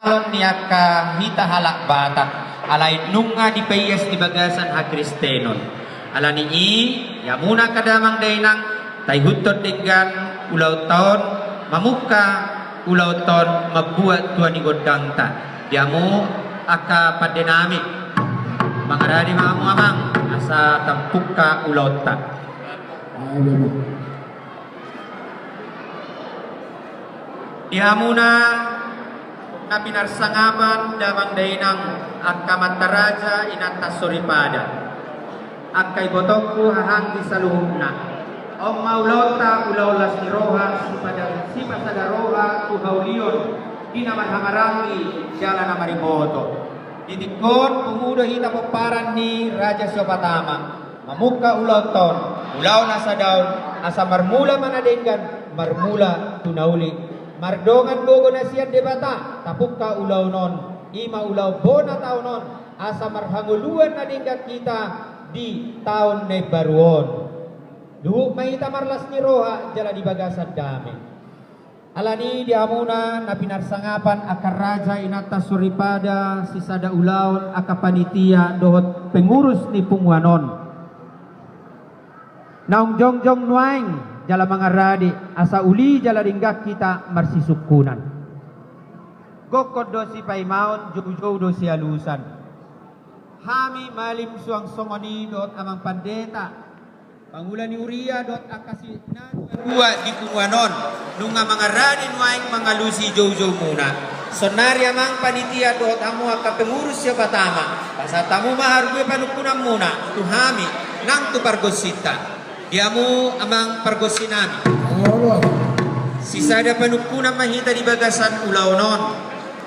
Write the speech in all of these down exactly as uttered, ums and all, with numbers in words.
Alon ni angka hita halak Batak, alai nunga dipaias di bagasan hakristenon. Ala ni i, di hamuna angka damang dainang, taihuthon denggan ulaonta on, mamungka ulaonta on mambuat tua ni gondangta. Di hamu angka pande nami, mangarade ma hamu amang, asa tampungka ulaonta. Di hamuna na pinarsangapan damang dainang, angka amanta raja, inanta soripada, angka ibotongku, hahaanggi saluhutna. On ma ulaonta, ulaon las ni roha, sipada-, sipasada roha tu haulion di na marhahamaranggi jala na mariboto. Di tingki on pungu do hita pomparan ni Raja Siopat Ama. Mamungka ulaonta on, ulaon na sada on, asa marmula ma na denggan, marmula tu na uli. Mardongan gogo na sian Debata, tapungka ulaon on, i ma ulaon bona taon on, asa marhangoluan na denggan hita di taon na imbaru on. Luhut ma hita marlas ni roha jala di bagasan dame. Ala ni i di hamuna na pinarsangapan angka raja, inanta soripada, sisada ulaon, angka panitia dohot pengurus ni punguan on. Naung jongjong nuaeng jala mangarade, asa uli jala denggan hita marsisungkunan. Gokhon do sipaimaon, joujou do sialusan. Hami malim suang songon i dohot amang pandita, pangula ni huria dohot angka si-, na dua di punguan on, nunga mangarade nuaeng mangalusi joujoumuna. Saonnari amang panitia dohot hamu angka pengurus Siopat Ama, pasahat hamu ma harbue panungkunanmuna tu hami nang tu pargonsinta. Di hamu amang pargonsi nami, sisada panungkunan ma hita di bagasan ulaon on.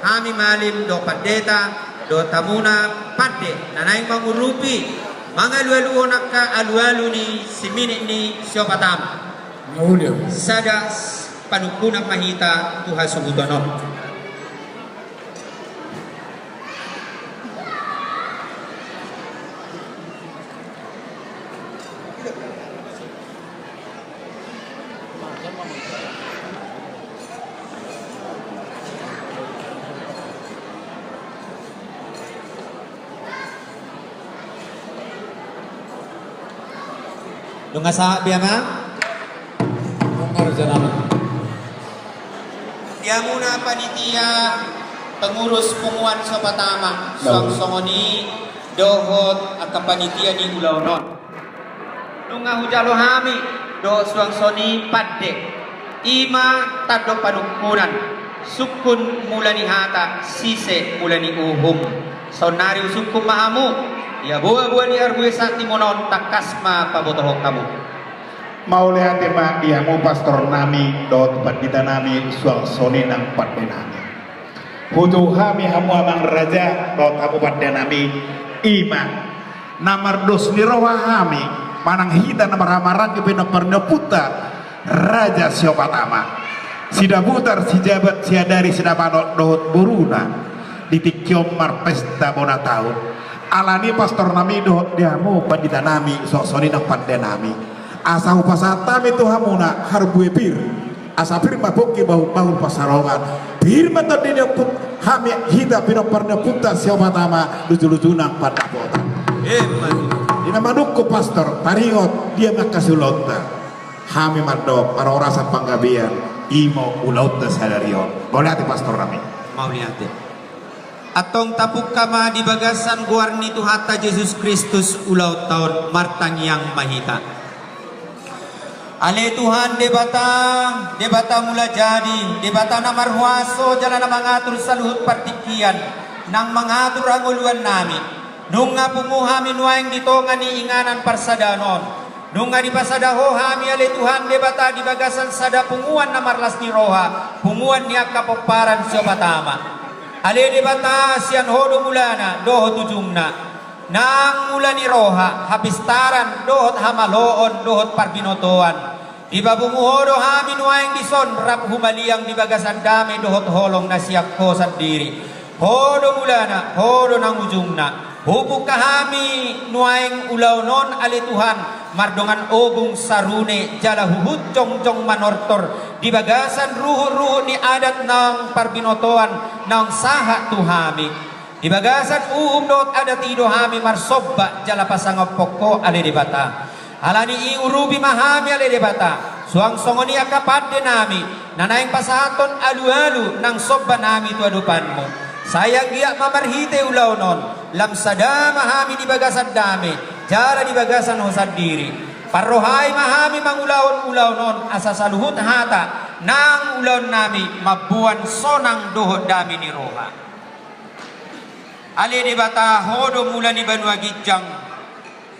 Hami malim dohot pandita dohot hamuna pande na naeng mangurupi, mangalualuhon angka alualu ni siminit ni Siopat Ama. Sisada panungkunan ma hita tu hasuhuton on. Nunga sahat be amang? Nunga raja nami. Di hamuna panitia pengurus punguan Siopat Ama, suang songon i dohot angka panitia ni ulaon on. Nunga hujalo hami dohot suang songon i pande, i ma tando panungkunan, sungkun mula ni hata, sise mula ni uhum. Saonnari husungkun ma hamu, ia boaboa ni harbue santimun on tangkas ma pabotohon hamu. Mauliate ma di hamu pastor nami dohot pandita nami, suang songon i nang pande nami. Hutu hami hamu amang raja dohot hamu pande nami, i ma na mardos ni roha hami manang hita na marhahamaranggi pinompar ni ompunta Raja Siopat Ama, Sidabutar, Sijabat, Siadari, Sidamanok dohot boruna di tingki on marpesta bona taon. Ala ni i pastor nami dohot di hamu pandita nami, suang songon i nang pande nami, asa hupasahat hami tu hamuna harbue pir. Asa pir ma pongki bahulbahul pansalongan. Pir ma tondi ni ompung hami, hita pinompar ni ompunta Siopat Ama, lujuluju nang pandapotan. Emma tutu. Di na manungkun pastor, taringot dia ma angka siulaonta. Hami mandok parhorasan panggabean, i ma ulaonta sadari on. Mauliate pastor nami. Mauliate. Antong tapungka ma di bagasan goar ni Tuhanta Jesus Kristus ulaonta on, martangiang ma hita. Ale Tuhan Debata, Debata mula jadi, Debata na marhuaso jala na mangatur saluhut partingkian, nang mangatur hangoluan nami. Nunga pungu hami nuaeng di tonga ni inganan parsadaan on. Nunga dipasada Ho hami ale Tuhan Debata di bagasan sada punguan na marlas ni roha, punguan ni angka pomparan Siopat Ama. Ale Debata, sian Ho do mulana dohot ujungna. Nang mula ni roha, hapistaran dohot hamaloon dohot parbinotoan. Dipapungu Ho do hami nuaeng dison rap humaliang di bagasan dame dohot holong na sian Ho sandiri. Ho do mulana, Ho do nang ujungna. Hupungka hami nuaeng ulaon on ale Tuhan, mardongan obung sarune jala huhut jongjong manortor di bagasan ruhut-ruhut ni adat naung parbinotoan naung sahat tu hami. Di bagasan uhum dohot adat i do hami marsomba jala pasangaphon Ho ale Debata. Ala ni i urupi ma hami ale Debata, suang songon i angka pande nami na naeng pasahathon alu-alu nang somba nami tu adopanMu. Sai anggiat ma marhite ulaon on lam sada ma hami di bagasan dame jala di bagasan Ho sandiri. Parrohai ma hami mangulahon ulaon on asa saluhut hata nang ulaon nami mamboan sonang dohot dame ni roha. Ale Debata, Ho do mula ni banua ginjang,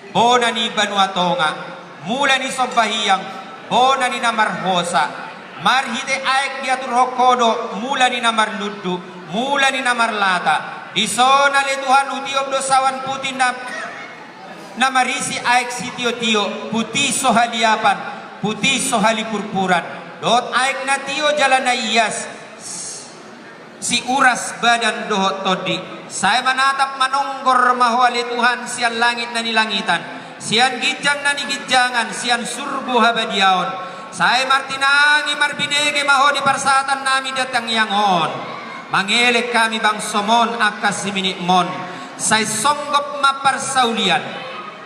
bona ni banua tonga, mula ni sombahiang, bona ni na marhosa. Marhite aek diaturhon Ho do mula ni na marlundu, mula ni na marlata. Dison ale Tuhan hutiop do sawan puti na na marisi aek sitiotio, puti so haliapan, puti so halipurpuran, dohot aek na tio jala na ias, siuras badan dohot tondi. Sai manatap manonggor ma Ho ale Tuhan sian langit na nilangitan, sian ginjang na niginjangan, sian surgo habadiaon. Sai martinangi marbinege ma Ho di parsahatan nami di tangiang on. Mangelek hami bangsoMon angka siminitMon. Sai songgop ma parsaulian.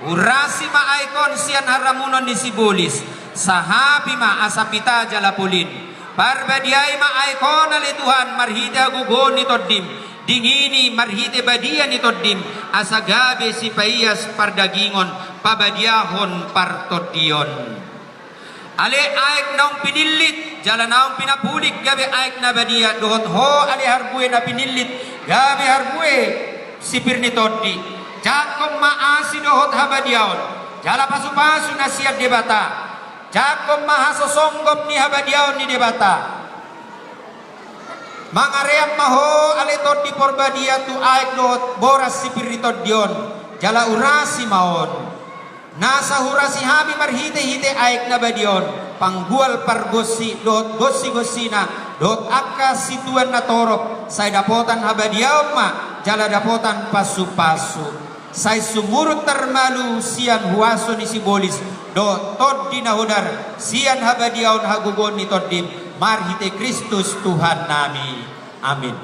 Urasi ma aek on sian haramunon ni sibolis. Sahapi ma asa pita jala polin. Parbadiai ma aek on ale Tuhan marhite hagogoon ni tondiM. Dingini marhite badia ni tondiM. Asa gabe sipaias pardagingon pabadiahon partondion. Ale aek naung pinillit jala naung pinapulik gabe aek na badia dohot Ho ale harbue na pinillit gabe harbue sipir ni tondi. Jangkon ma asi dohot habadiaon jala pasupasu na sian Debata. Jangkon ma hasosonggop ni habadiaon ni Debata. Mangarean ma Ho ale Tondi Porbadia tu aek dohot boras sipir ni tondi on jala urasi ma on. Nasa hurasi hami marhitehite aek na badia on panggual pargonsi dohot gonsigonsina dohot angka situan na torop sai dapotan habadiaon ma jala dapotan pasupasu. Sai sumurut tarmalu sian huaso ni sibolis dohot tondi na hodar sian habadiaon hagogoon ni tondiM marhite Kristus Tuhannami. Amin.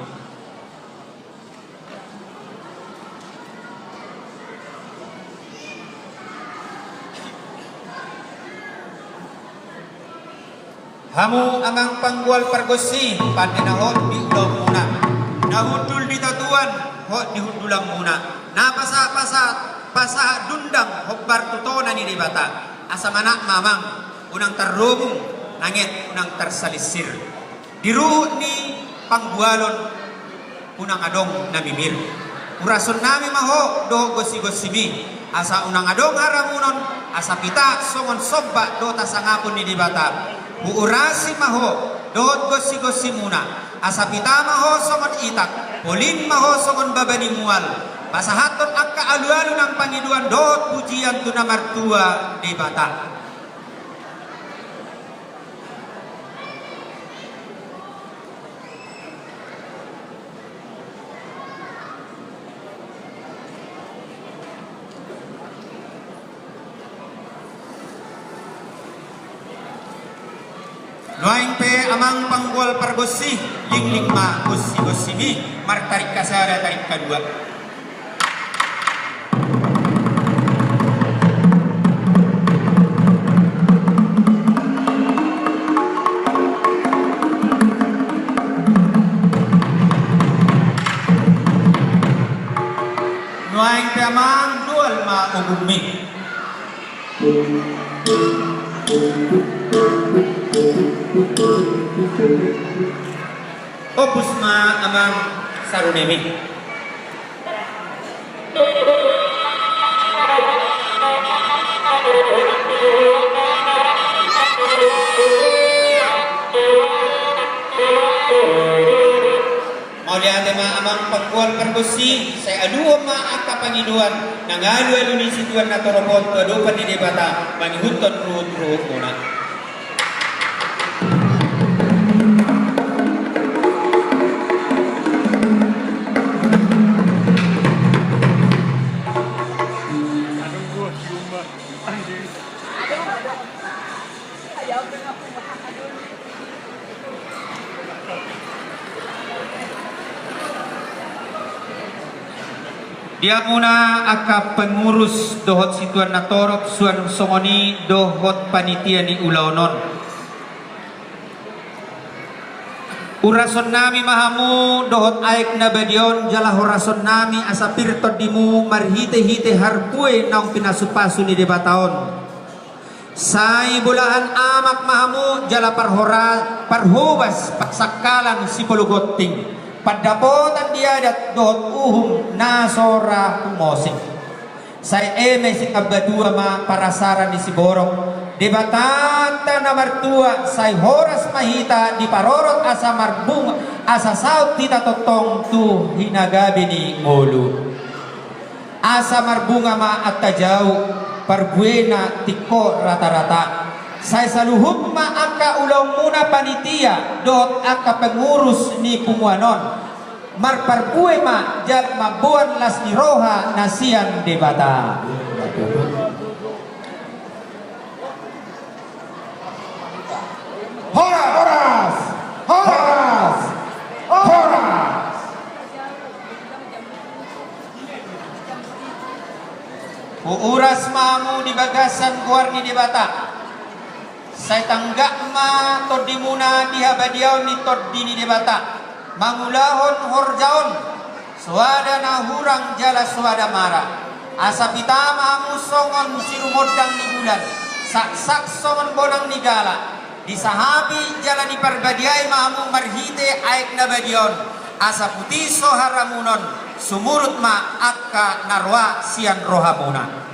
Hamu amang panggual pargonsi, pande na hot di ulaonmuna, na hundul di tatuan hot di hundulanmuna, na pasahat-pasahat, pasahat dundang hombar tu tona ni Debata. Asa manat ma amang, unang tarrobung, nanget unang tarsalinsir. Di ruhut ni panggualon unang adong na mimir. Urasonnami ma ho dohot gonsigonsimi, asa unang adong haramunon, asa pita songon somba dohot hasangapon ni Debata. Huurasi ma ho dohot gonsigonsimuna, asa pita ma ho songon itak, polin ma ho songon baba ni mual, pasahathon angka alualu nang pangidoan dohot pujian tu na martua Debata. Nuaeng pe amang panggual pargonsi, linglingma gonsigonsimi, martaringkasada taringkadua. Nuaeng pe amang, dual ma ogummi. Ombus ma amang sarunemi. Mauliate ma amang panggual pargonsi, sai aluhon ma angka pangidoan nang alualu ni situan na torop on tu adopan ni Debata mangihuthon ruhutruhutmuna. Di hamuna angka pengurus dohot situan na torop, suan songon i dohot panitia ni ulaon on. Urasonnami ma hamu dohot aek na badia on jala horasonnami asa pir tondimu marhitehite harbue naung pinasupasu ni Debata on. Sai bolahan amak ma hamu jala parhora, parhobas, parsangkalan sipologonting, pandapotan di adat dohot uhum na so ra humosing. Sai eme sitambatua ma parasaran ni siborok, Debatanta na martua, sai horas ma hita diparorot asa marbunga, asa saut hita tongtong tu hinagabe ni ngolu. Asa marbunga ma antajau, parbuena tingko rata-rata. Sai saluhut ma angka ulaonmuna panitia dohot angka pengurus ni punguan on. Marparbue ma jala mamboan las ni roha na sian Debata. Horas! Horas! Horas! Horas! Huuras ma hamu di bagasan goar ni Debata. Sai tanggap ma tondimuna di habadiaon ni Tondi ni Debata, mangulahon horja on, soada na hurang jala soada mara. Asa pita ma hamu songon sirumondang ni bulan, saksak songon bonang ni gala. Disahapi jala diparbadiai ma hamu marhite aek na badia on, asa puti so haramunon, sumurut ma angka na roa sian rohamuna.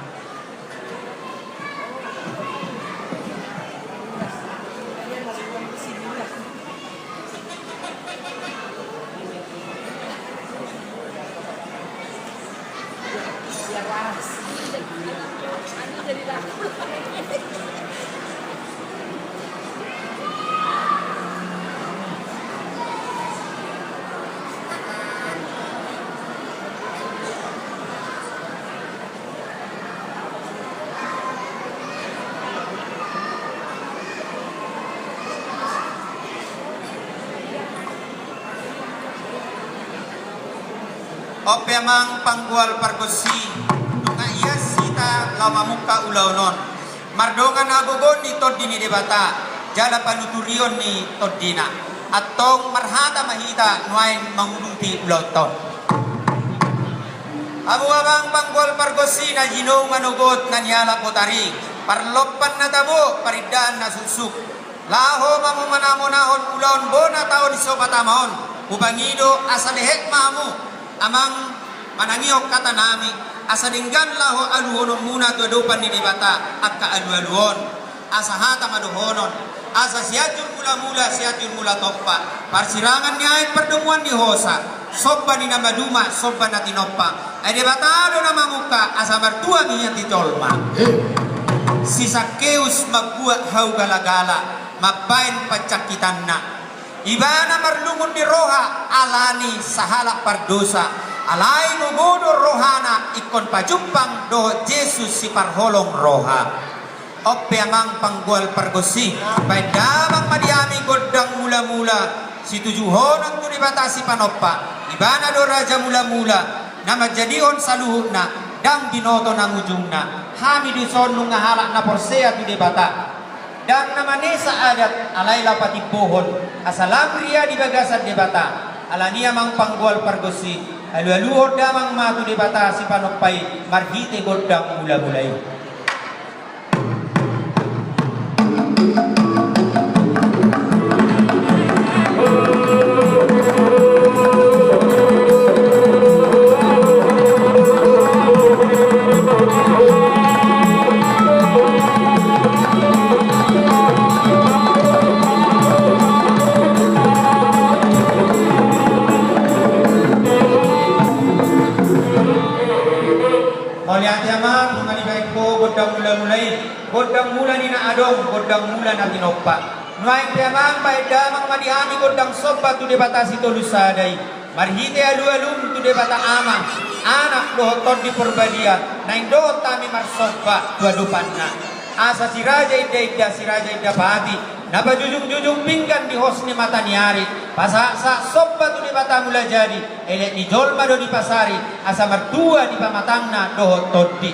On pe amang panggual pargonsi, nunga ias hita laho mamungka ulaon on. Mardongan hagogoon ni Tondi ni Debata, jala panuturion ni Tondina. Antong marhata ma hita nuaeng manguduti ulaonta on. Hamu amang panggual pargonsi na jinou manogot na nialap botari, parlompan na tabo, parindahan na suksuk. Laho mamonamonahon ulaon bona taon ni sopat ama on, hupangido asa lehet ma hamu amang manangihon hatanami, asa denggan laho aluhononmuna tu adopan ni Debata angka alualu on. Asa hata ma dohonon, asa Sianjur Mulamula, Sianjur Mula Tompa, parsirangan ni aek pardomuan ni hosa, somba ni na maduma, somba na tinompa. Ai Debata do na mamungka, asa martua ma ia tu jolma. Si Sakeus mambuat hau galagala, mambaen panjangkitanna. Ibana marlungun ni roha alani sahalak pardosa, alai gogo do rohana ingkon pajumpang dohot Jesus siparholong roha. On pe amang panggual pargonsi, baen damang ma di hami gondang mulamula, situjuhonon tu Debata sipanompa, ibana do raja mulamula, na manjadihon saluhutna, ndang binoto nang ujungna. Hami dison nunga halak na porsea tu Debata. Ndang na manesa adat, alai laho patimbohon, asa lam ria di bagasan Debata. Alani i amang panggual pargonsi, alualuhon damang ma tu Debata sipanompa i, marhite gondang mulamula i. Mauliate amang, nunga dibaen ho gondang mulamula i, gondang mula ni na adong, gondang mula na tinompa. Nuaeng pe amang, baen damang ma di hami gondang somba tu Debata Sitolu Sada i. Marhite alualum tu Debata Ama, Anak dohot Tondi Porbadia, naeng dohot hami marsomba tu adopanna. Asa si Raja Indainda, si Raja Indapati, Na pajujung-jujung pinggan di hos ni mata ni ari, pasahat-sahat somba tu Debata Mulajadi, elek ni jolma do dipasari, asa martua di pamatangna dohot tondi.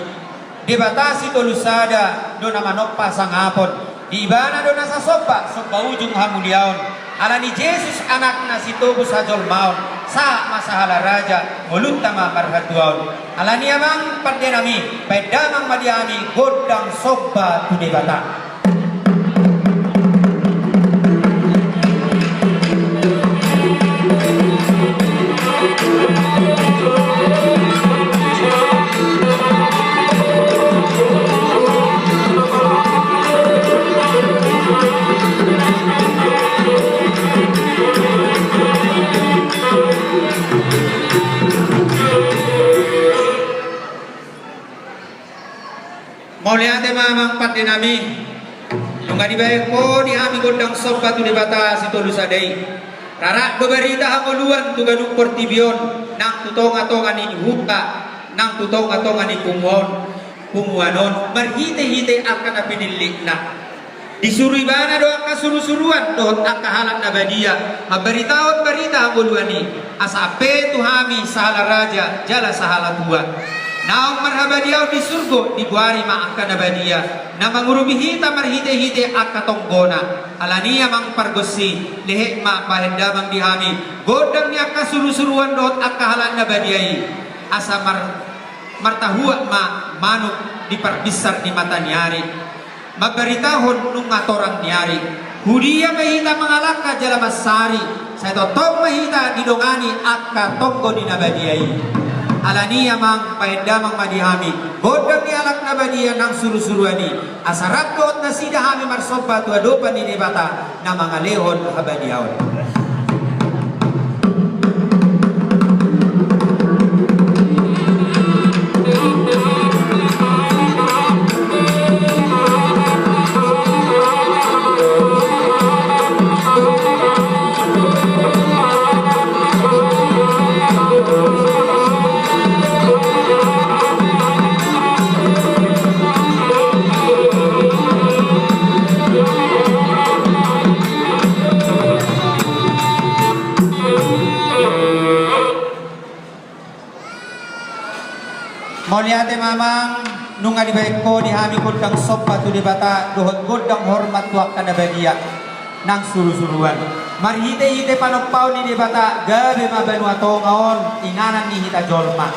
Debata Sitolusada do na manompa sangapon, di Ibana do nasa somba, somba ujung hamuliaon. Ala ni Jesus Anakna sitobus hajolmaon, sahat ma sahala raja, ngolunta ma marhatuaon. Ala ni i amang pande nami, baen damang ma di hami gondang somba tu Debata. Mauliate ma amang pande nami. Nunga dibaen ho di hami gondang somba tu Debata Sitolusada i. Rarat do barita hangoluan tu ganup portibi on, nang tu tonga-tonga ni huta, nang tu tonga-tonga ni punguan, punguan on, marhite-hite angka na pinillitna. Disuru Ibana do angka suru-suruan dohot angka halak na badia mambaritahon barita hangoluan i, asa ampe tu hami sahala raja jala sahala tua. Naung marhabadiaon di surgo, digoari ma angka na badia na mangurupi hita marhite-hite angka tonggona. Ala ni i amang pargonsi, lehet ma baen damang di hami gondang ni angka suru-suruan dohot angka halak na badia i, asa mar-, martahuak ma manuk di parbinsar ni mata ni ari. Mambaritahon nunga torang ni ari, hudia ma hita mangalangka jala mansari, sai tongtong ma hita didongani angka tonggo ni na badia i. Ala ni i amang, baen damang ma di hami gondang ni halak na badia nang suru-suruan i, asa rap dohot nasida hami marsomba tu adopan ni Debata na mangalehon habadiaon. Mauliate ma amang, nunga dibaen ho di hami gondang somba tu Debata dohot gondang hormat tu angka na badia nang suru-suruan. Marhite-hite panompaon ni Debata gabe ma banua tonga on inganan ni hita jolma.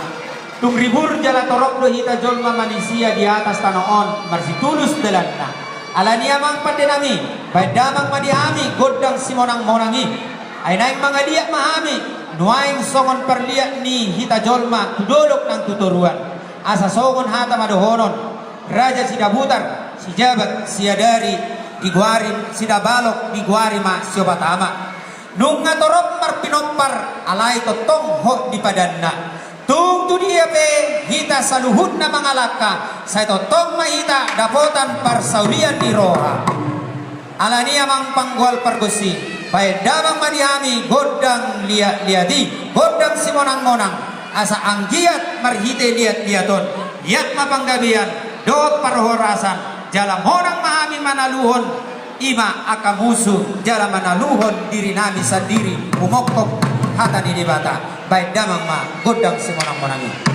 Tung ribur jala torop do hita jolma manisia di atas tano on, marsitulus dalanna. Ala ni i amang pande nami, baen damang ma di hami gondang simonang-monang i. Ai naeng mangaliat ma hami nuaeng songon parliat ni hita jolma tu dolok nang tu toruan. Asa songon hata ma dohonon, raja Sidabutar, Sijabat, Siadari, digoari Sidabalok, digoari ma Siopat Ama. Nunga torop marpinompar, alai tongtong hot di padanna. Tung tu dia pe hita saluhutna mangalangka, sai tongtong ma hita dapotan parsaulian ni roha. Ala ni i amang panggual pargonsi, baen damang ma di hami gondang liat-liat i, gondang simonang-monang, asa anggiat marhite liat-liat on, liat ma panggabean dohot parhorasan, jala monang ma hami manaluhon i ma angka musu, jala manaluhon diri nami sandiri, humongkop hata ni Debata. Baen damang ma gondang simonang-monang i.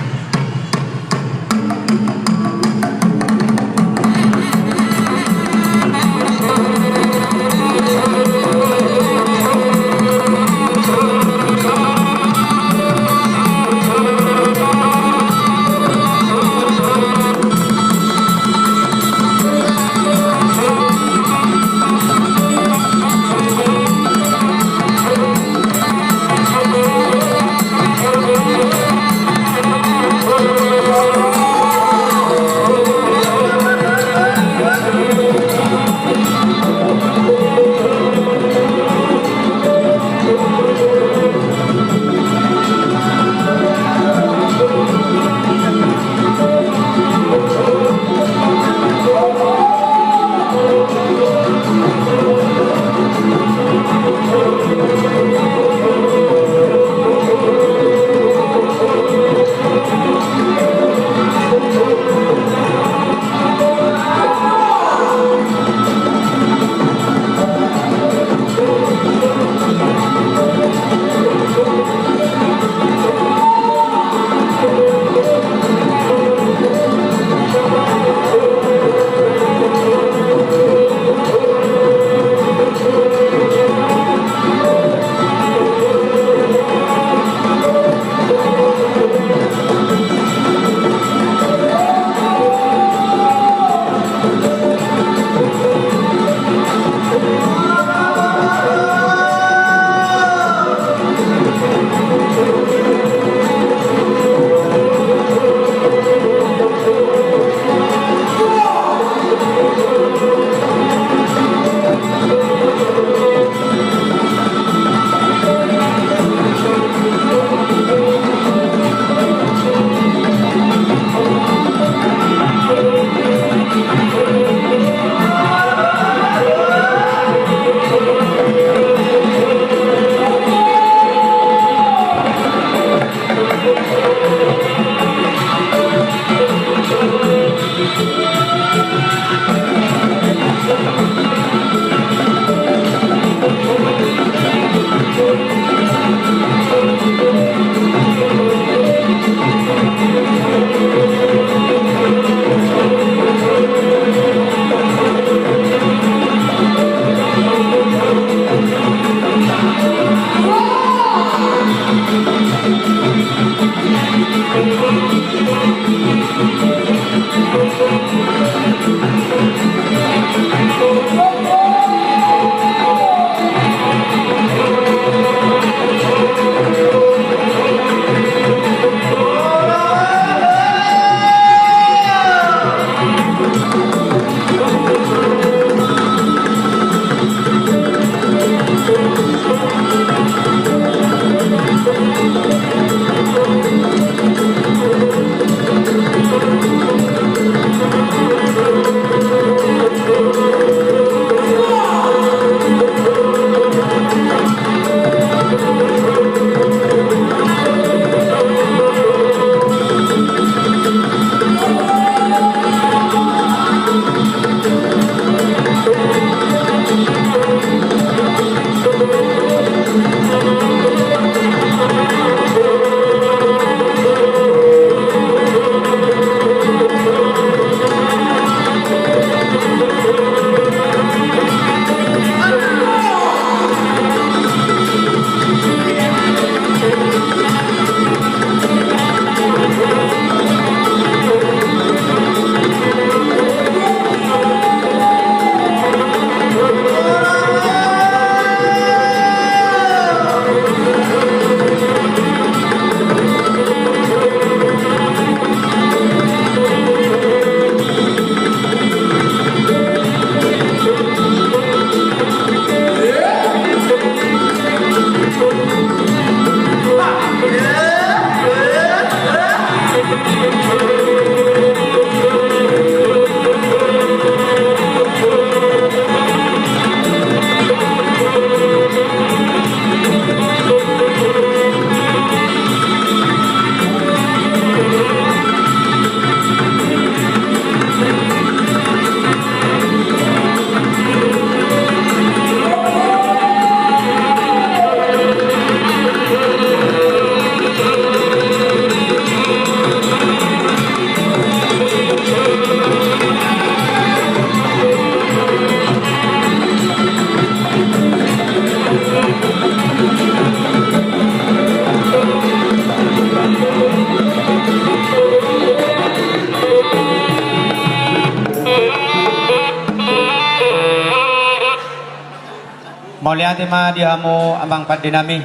Liate ma di hamu amang pande nami.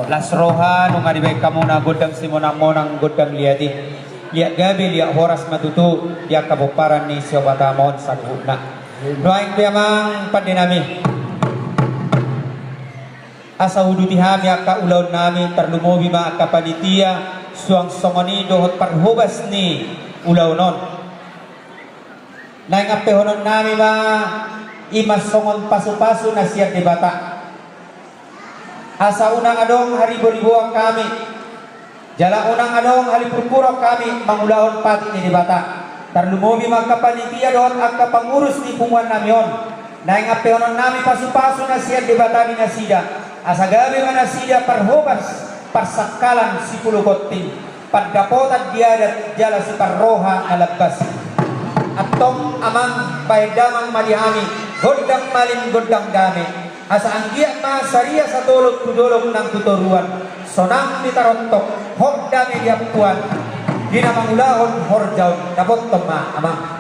Las roha nunga dibaen hamuna gondang simonang-monang, gondang liat i. Liat gabe liat horas ma tutu di angka pomparan ni si Ompu Tamu on saluhutna. Nuaeng pe amang pande nami, asa uduti hami angka ulaon nami, tarlumobi ma angka panitia, suang songon i dohot parhobas ni ulaon on. Naeng ampehonon nami ma i ma songon pasu-pasu na sian Debata, asa unang adong hariboriboan hami jala unang adong halipurpuron hami mangulahon patik ni Debata. Tarlumobi ma angka panitia dohot angka pangurus ni punguan nami on. Naeng ampehonon nami pasu-pasu na sian Debata di nasida, asa gabe ma nasida parhobas parsangkalan sipulu gonting, pandapotan di adat jala siparroha na lambas. Antong amang, baen damang ma di hami gondang malim gondang dame, asa anggiat ma saria satolop tu dolok nang tu toruan, sonang di tarontok, hot dame di ampuan, di na mangulahon horja on. Dapothon ma amang.